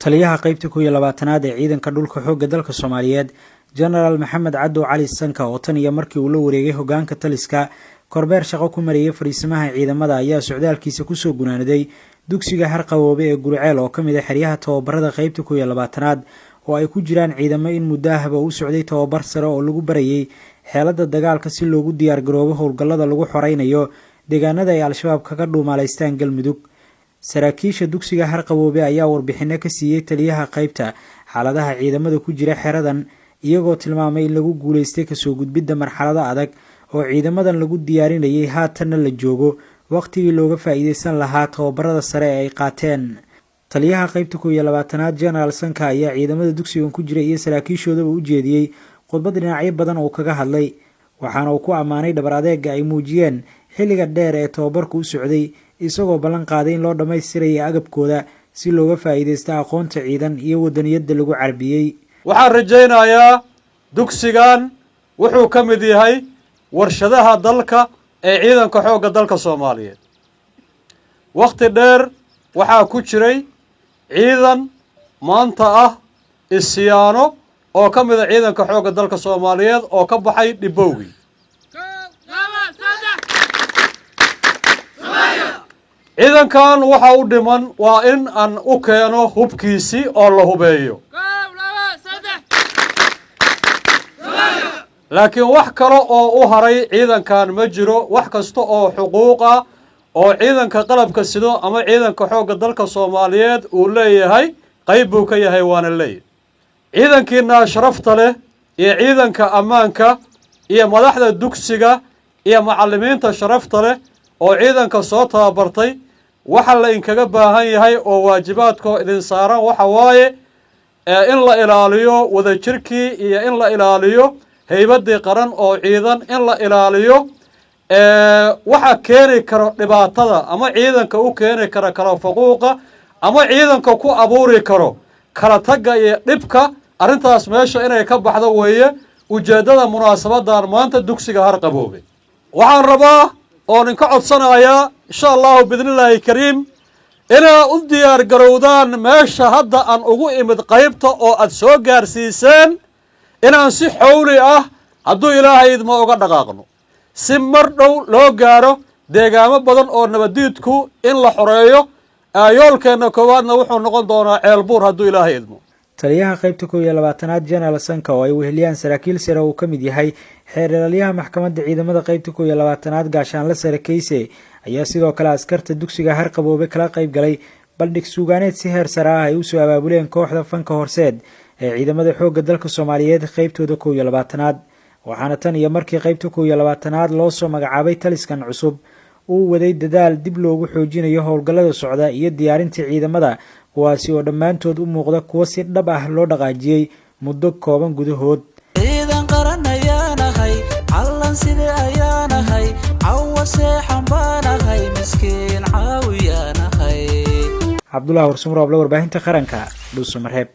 Taliyaha qeybta 21aad ee ciidanka dhulka xoogga dalka Soomaaliyeed, Genaraal Maxamed Cadow Cali Sanka, oo tan iyo markii uu la wareegay hogaanka taliska korbeer shaqo ku marayay fadhiisamaha ciidamada, ayaa socdaalkiisa kusoo gunaanaday dugsiga Harqaboobe ee Guriceel, oo ka mid ah xeryaha tababarada qeybta 21aad, oo ay ku jiraan ciidamo in muddo ahba u socday tababar sare oo lagu barayay xeelada dagaalka si loogu diyaargaroobo howlgallada lagu xoreynayo deegaanada ay Al-Shabaab kaga dhuumaaleystaan Galmudug. Saraakiisha dugsiga Harqaboobe ayaa warbixino ka siiyey taliyaha qeybta xaaladaha ciidamada ku jira xeradan, iyagoo tilmaamay in lagu guuleystay kasoo gudbidda marxalado adag oo ciidamadan lagu diyaarinayay, haatanna la joogo waqtigii looga faa'iideysan lahaa tababarada sare ee ay qaateen. Taliyaha qeybta 21aad, Genaraal Sanka, ayaa ciidamada dugsigan ku jira iyo saraakiishoodaba u jeediyey khudbad dhinacyo badan oo kaga hadlay, waxaana uu ku ammaanay dhabar adeega ay muujiyeen xilliga dheer ee tababarku u socday, isagoo ballan qaaday in loo dhammaystiraya agabkooda si looga faa'iideysto aqoonta ciidan iyo wadaniyadda lagu carbiyey. Waxaan rajaynayaa dugsigan wuxuu ka mid yahay warshadaha dalka ee ciidanka xoogga dalka Soomaaliyeed. Wakhti dheer waxaa ku jiray ciidan maanta ah isyaano oo ka mid ah ciidanka xoogga dalka Soomaaliyeed oo ka baxay dhibowgii. Ciidankan waxa u dhiman waa in aan u keeno hubkiisii oo la hubeeyo, laakiin wax kale oo u haray ciidankan ma jiro. Wax kasta oo xuquuq ah oo ciidanka qalabka sido ama ciidanka xoogga dalka Soomaaliyeed uu leeyahay qayb buu ka yahay, waana leeyahay. Ciidankiina sharafta leh iyo ciidanka ammaanka iyo madaxda dugsiga iyo macallimiinta sharafta leh oo ciidanka soo tababartay, waxa la inkaga baahan yahay oo waajibaadkoo idin saaran waxa waaye in la ilaaliyo wadajirkii iyo in la ilaaliyo haybaddii qaran oo ciidan, in la ilaaliyo waxa keeni karo dhibaatada ama ciidanka u keeni kara kala faquuqa ama ciidanka ku abuuri karo kala tagga iyo dhibka. Arrintaas meesha inay ka baxdo weeye ujeeddada munaasabadan maanta dugsiga Harqaboobe. Waxaan rabaa oon inka codsanayaa, insha Allahu biidnillaahi kariim, inaa u diyaar garowdaan meesha hadda aan ugu imid qaybta oo aad soo gaarsiiseen, inaan si xowli ah, hadduu Ilaahay idmo, uga dhaqaaqno si mar dhow loo gaaro deegaamo badan oo nabaddiidku in la xoreeyo. Yoolkeenna koowaadna wuxuu noqon doonaa Ceelbuur, hadduu Ilaahay idmo. Taliyaha qeybta 21aad, Genaraal Sanka, oo ay weheliyaan saraakiil sare uu ka mid yahay xeer-ilaalyaha maxkamadda ciidamada qeybta 21aad, Gaashaanle Sare Keyse, ayaa sidoo kale askarta dugsiga Harqaboobe kala qayb galay bandhig suugaaneed si heer sare ah ay usoo abaabuleen kooxda fanka Horseed ee ciidamada xoogga dalka Soomaaliyeed qeybtooda 21aad. Waxaana tan iyo markii qeybta 21aad loo soo magacaabay taliskan cusub uu waday dadaal dib loogu xoojinayo howlgallada socda iyo diyaarinta ciidamada, kuwaasi oo dhammaantood u muuqda kuwo si dhab ah loo dhaqaajiyey muddo kooban gudahood. Ciidan qaran ayaanahay, callan side ayaanahay, cawa seexan baanahay, miskiin caawiyaanahay. Cabdullah Warsumrooble, warbaahinta qaranka, Dhuusamareeb.